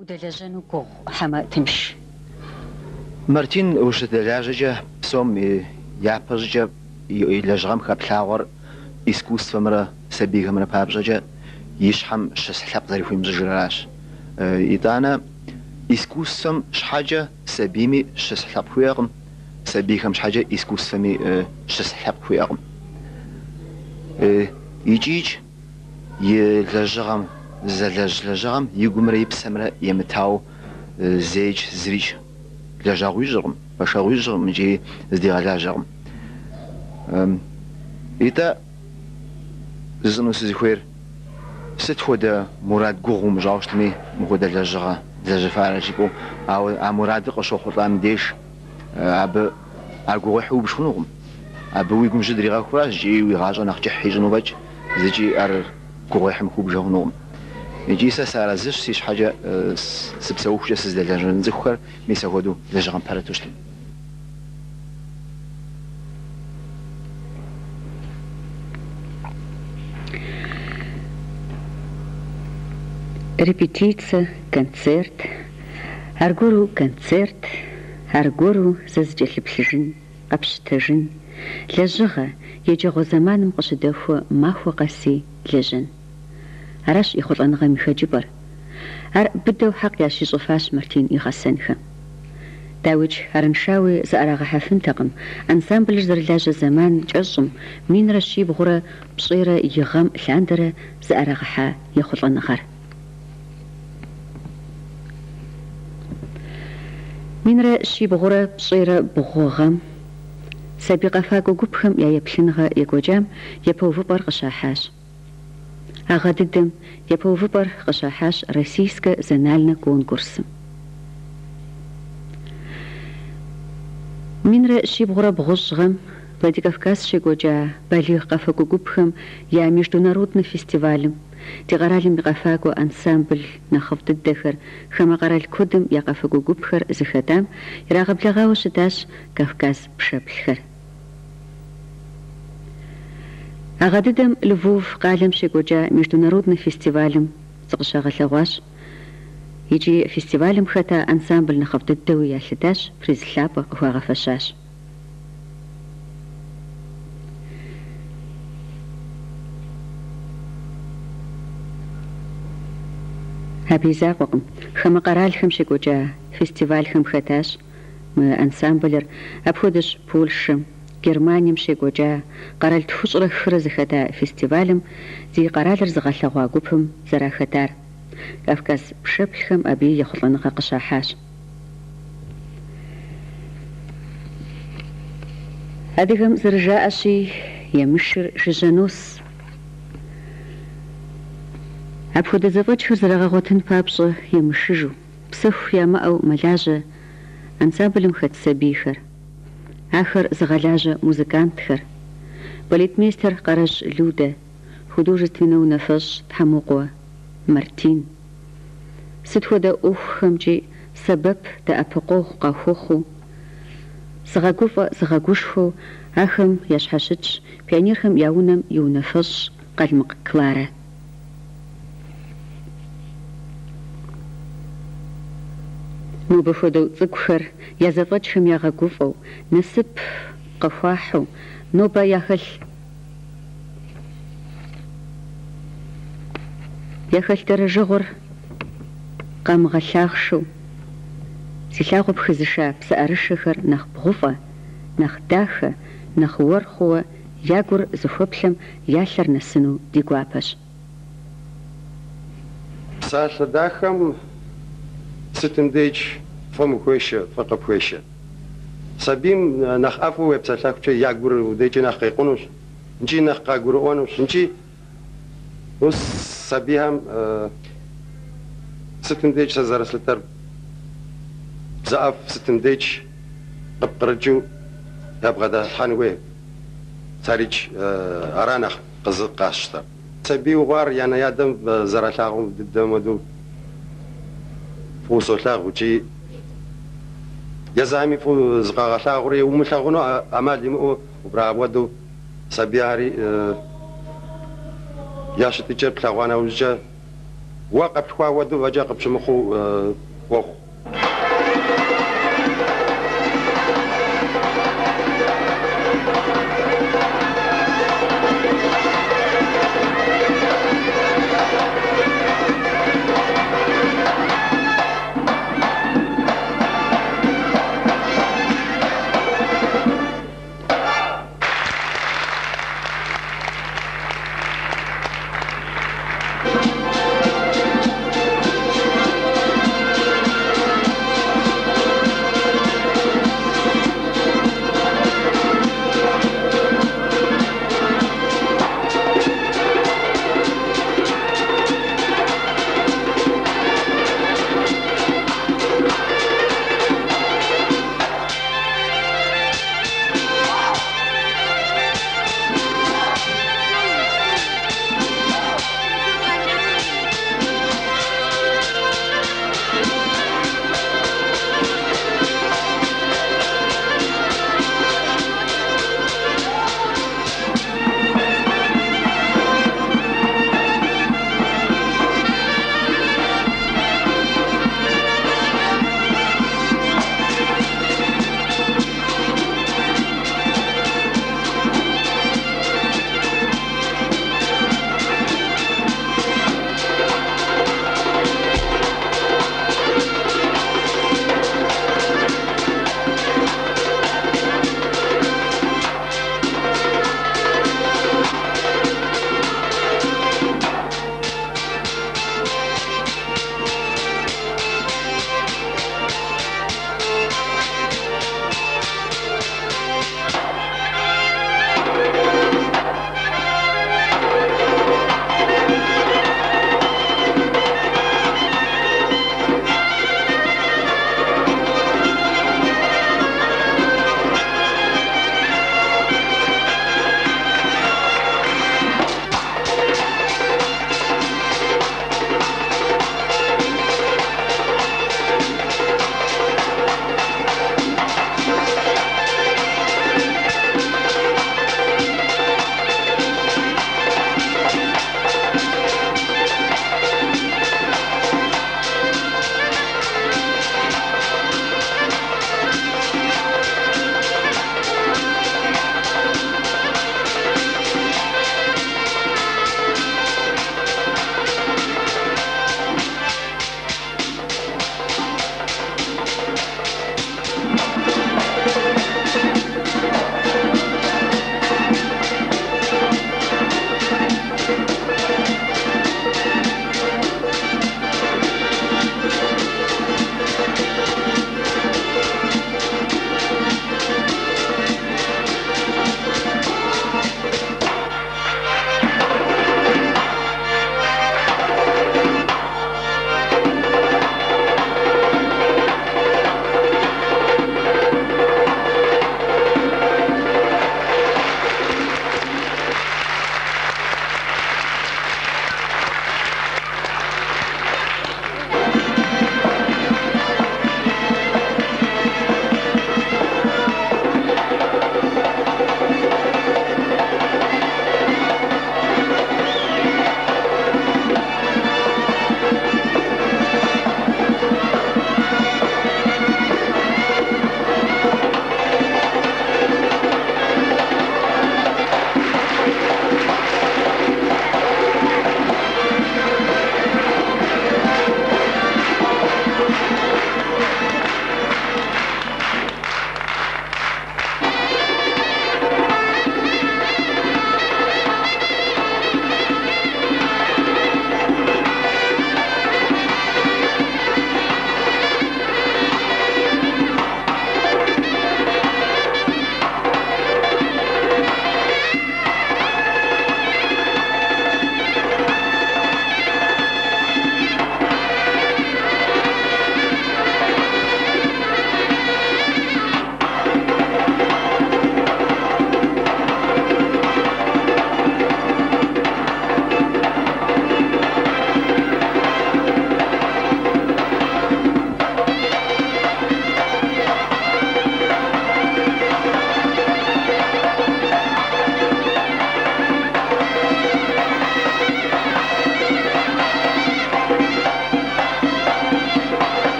Удэлэжьэну гугъу хьэмэ тынш? Мартин ущыдэлажьэкӏэ псом япэ щӏыкӏэ и лэжьыгъэм хэплъагъуэр искусствэмрэ сабийхэмрэ папщӏэкӏэ и щхьэм щысхь лъэпкъ зэрыхуимыщӏыжыр аращ. Итӏанэ искусствэм щхьэкӏэ сабийми щысхь лъэпкъ хуиӏэкъым, сабийхэм щхьэкӏэ искусствэми щысхь лъэпкъ хуиӏэкъым. Икӏикӏ и лэжьыгъэм, зэлэжь лэжьыгъэм и гумрэ и псэмрэ емытауэ зэикӏ зырикӏ лэжьэгъу ищӏыркъым, пэшэгъу ищӏыркъым икӏи зыдигъэлажьэкъым. Итӏэ жысӏэну сызыхуейр, сыт хуэдэ мурад гугъу умыщӏауэ щытми, мыхуэдэ лэжьыгъэ злэжьыфарэ жыпӏэу, ауэ а мурадыр къыщохъулӏам деж абы ар гугъуехьу убж хъунукъым. Абы уи гум жьы дригъэхуращ икӏи уи гъащӏэр нэхъ кӏыхь ищӏыну фӏэкӏ, зыкӏи ар гугъуехьым хыубжэ хъунукъым. Икӏи сэ сыарэзыщ си щхьэкӏэ сыпсэухукӏэ сыздэлэжьэн цӏыхухэр мис апхуэдэу лэжьыгъэм пэрыту щытым. Репетицэ, концерт, аргуэру концерт, аргуэру зэ зыкӏэлъыплъыжын, къэпщытэжын, лэжьыгъэ, еджэгъуэ зэманым къыщыдэхуэ махуэ къэси лэжьэн. Аращ ехъулӏэныгъэм и хэкӏыпӏэр. Ар быдэу хьэкъ ящищӏыфащ Мартин и гъэсэнхэм. Дауикӏ, арыншауи зыӏэрагъэхьэфынтэкъым ансамблыр зэрылажьэ зэман кӏэщӏым, 1101 гъэм лъандэрэ зыӏэрагъэхьа ехъулӏэныгъэр. 1793 гъэм сабий къэфакӏуэ гупхэм я еплъыныгъэ екӏуэкӏам япэ увыпӏэр къыщахьащ. А гъэ дыдэм япэ увыпӏэр къыщахьащ Российскэ зональнэ конкурсым. 1709 гъэм Владикавказ щекӏуэкӏа балигъ къэфакӏуэ гупхэм я международнэ фестивалым ди къэралым и къэфакӏуэ ансамбль нэхъыфӏ дыдэхэр, хамэ къэрал куэдым я къэфакӏуэ гупхэр зыхэтам ирагъэблэгъауэ щытащ Кавказ пшэплъхэр. А гъэ дыдэм Львов къалэм щекӏуэкӏа международнэ фестивалым зыкъыщагъэлъэгъуащ икӏи фестивалым хэта ансамбль нэхъыфӏ дыдэуи ялъытащ, приз лъапӏэ къыхуагъэфэщащ. Абы и закъуэкъым, хамэ къэралхэм щекӏуэкӏа фестивалхэм хэтащ мы ансамблыр, апхуэдэщ Польшэм, Германием щекӏуэкӏа, къэрал 203 зыхэта фестивалым ди къэралыр зыгъэлъэгъуа гупым зэрахэтар. Кавказ пшэплъхэм абыи ехъулӏэныгъэ къыщахьащ. Адыгэм зэрыжаӏэщи, емышыр жыжьэ нос. Апхуэдэ зэфӏэкӏхэр зрагъэгъуэтын папщӏэ емышыжу, псэху ямыӏэу мэлажьэ ансамблым хэт сабийхэр, ахэр зыгъэлажьэ музыкантхэр, балетмейстер Къарэжь Людэ, художественнэ унафэщӏ Тхьэмокъуэ Мартин. Сыт хуэдэ ӏуэхухэмкӏи сэбэп дэӏэпыкъуэгъу къахуэхъуу, зыгъэгуфӏэ, зыгъэгушхуэу ахэм ящхьэщытщ Пионерхэм я унэм и унафэщӏ Къалмыкъ Кларэ. Нобэ хуэдэу цӏыкӏухэр я зэфӏэкӏхэм ягъэгуфӏэу, насып къыхуахьу, нобэ яхэлъ яхэлъ дэрэжэгъуэр къамыгъэлъахъшэу, зи лъагъуэ пхызыша псыӏэрышэхэр нэхъ бгъуфӏэ, нэхъ дахэ, нэхъ уэр хъууэ я гур зыхуэплъэм я лъэр нэсыну ди гуапэщ. Псалъэ дахэм сытым деж фӏым ухуешэ, фӏы къыпхуешэ. Сабийм нэхъ ӏэфӏу уепсэлъэхукӏэ я гур удекӏи нэхъ къекъунущ, икӏи нэхъ къагурыӏуэнущ, икӏи сабийхэм сытым деж сэ зэрыслъытэр бзэ ӏэфӏ сытым деж къыпкърыкӏыу ябгъэдэлъхьэн хуей. Сэрикӏ ара нэхъ къасщтэр. Сабийуэ хъуар я анэ-ядэм зэралъагъум дыдэм хуэдэу фӏыуэ солъагъу икӏи езыхэми фӏыуэ зыкъагъэлъагъури умылъагъуну ӏэмал имыӏэу убрагъэуэдэу сабийхэри я щытыкӏэр плъэгъуа нэужькӏэ Уэ къэплъхуа хуэдэу фӏэкӏа къыпщымыхъуу къохъу.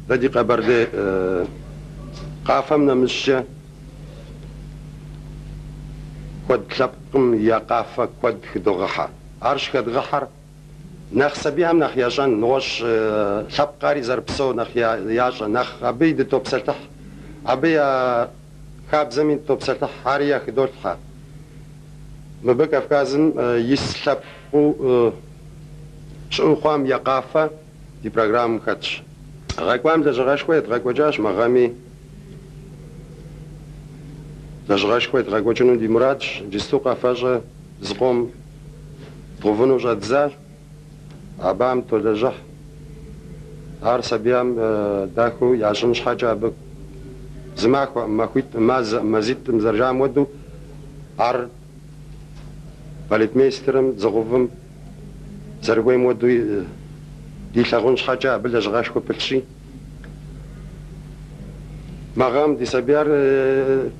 Дэ ди къэбэрдей къафэм нэмыщӏкӏэ куэд лъэпкъым я къафэ куэд хыдогъыхьэ. Ар щыхэдгъыхьэр нэхъ сабийхэм нэхъ ящӏэн, нэгъуэщӏ лъэпкъари зэрыпсэу нэхъ ящӏэ, нэхъ абы дытопсэлъыхь, абы я хабзэми дытопсэлъыхь, ари яхыдолъхьэ. Мыбы Кавказым ис лъэпкъыу щыӏэу хъуам я къафэ ди программэм хэтщ. Гъэ кӏуам лэжьыгъэшхуэ едгъэкӏуэкӏащ, мы гъэми лэжьыгъэшхуэ едгъэкӏуэкӏыну ди мурадщ. Иджысту къафэщӏэ зыкъом дгъэувыну щӏэддзащ. Абыхэм толэжьыхь. Ар сабийхэм дахэу ящӏын щхьэкӏэ абы зы махуэкъым, махуитӏым, мазэкъым, мазитӏым зэрыжаӏэм хуэдэу ар балетмейстерым, зыгъэувым зэрыхуейм хуэдэу дилъагъун щхьэкӏэ абы лэжьыгъэшхуэ пылъщи. Мы гъэм ди сабийхэр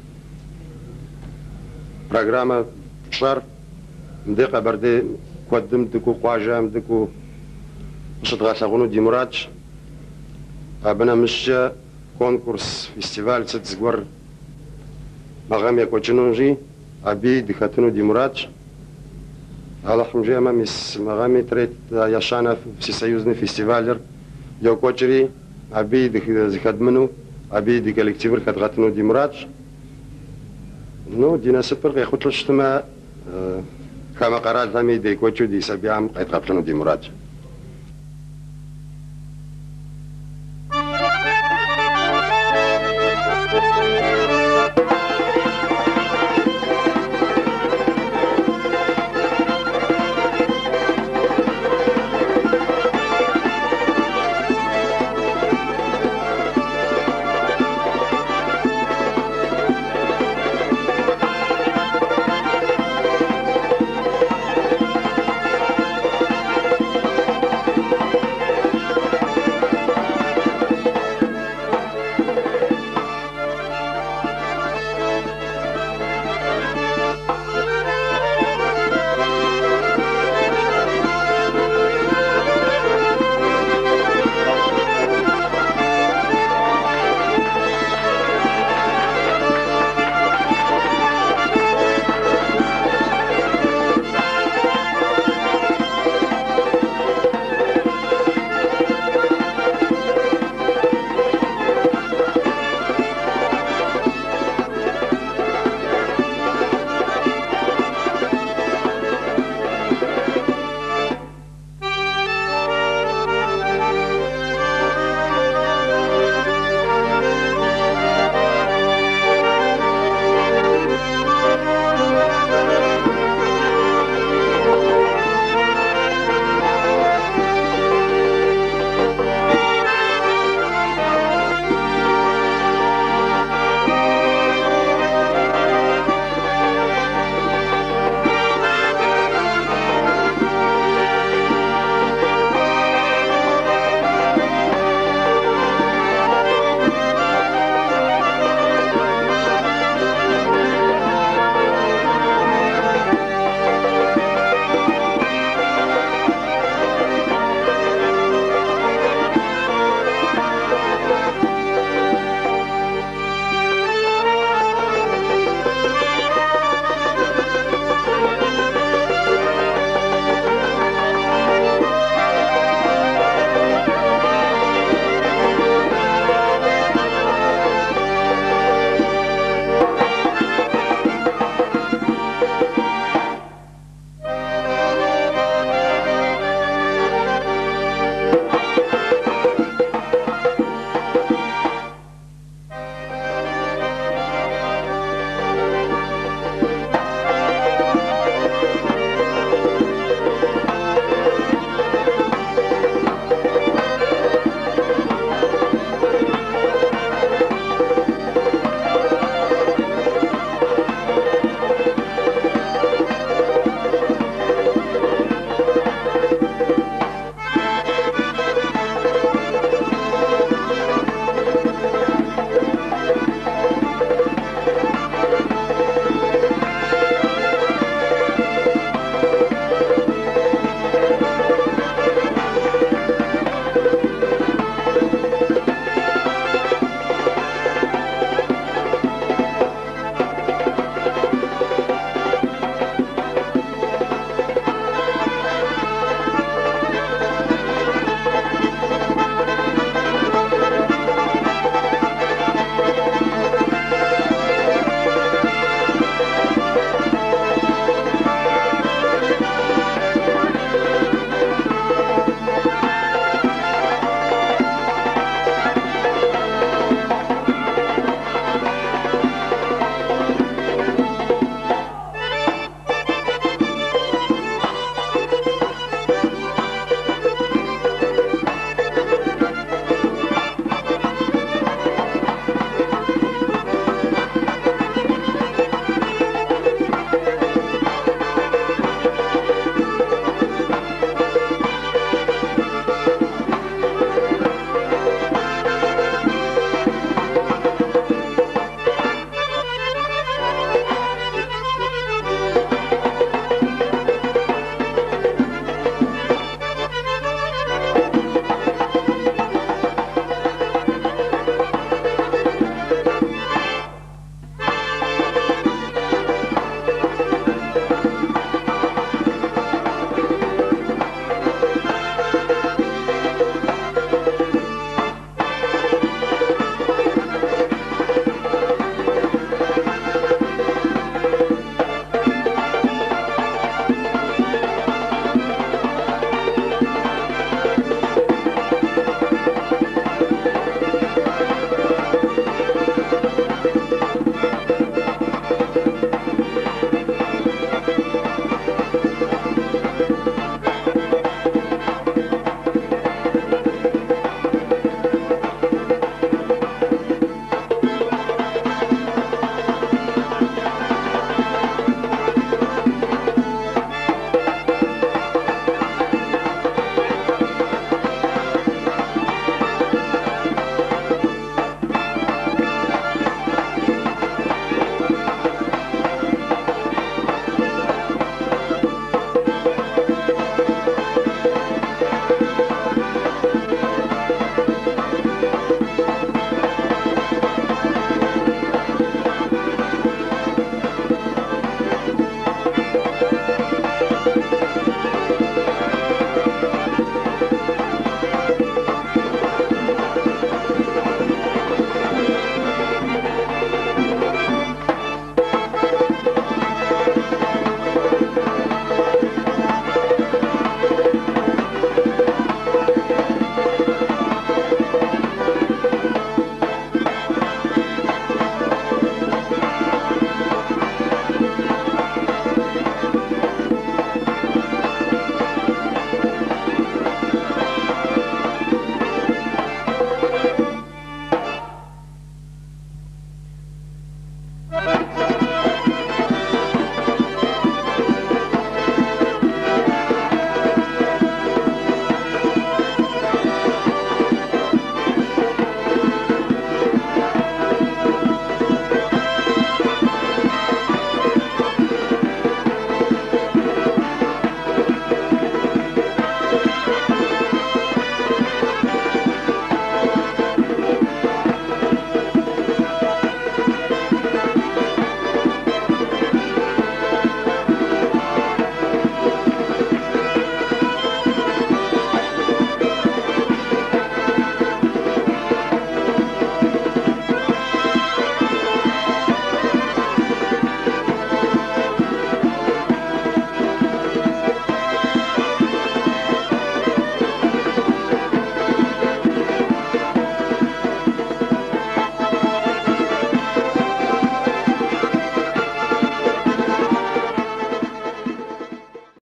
программэ тщӏэр мыдей Къэбэрдей куэдым дыкӏуэу, къуажэхэм дыкӏуэу къыщыдгъэлъэгъуэну ди мурадщ. Абы нэмыщӏкӏэ конкурс, фестиваль сыт зыгуэр мы гъэм екӏуэкӏынущи, абыи дыхэтыну ди мурадщ. Алыхьым жиӏэмэ, мис мы гъэми треть ещанэ всесоюзный фестивалыр йокӏуэкӏри, абыи зыхэдмыну, абыи ди коллективыр хэдгъэтыну ди мурадщ. Ну, ди насыпыр къехъулӏэу щытмэ, хамэ къэралхэми декӏуэкӏыу ди сабийхэм къедгъэплъыну ди мурадщ.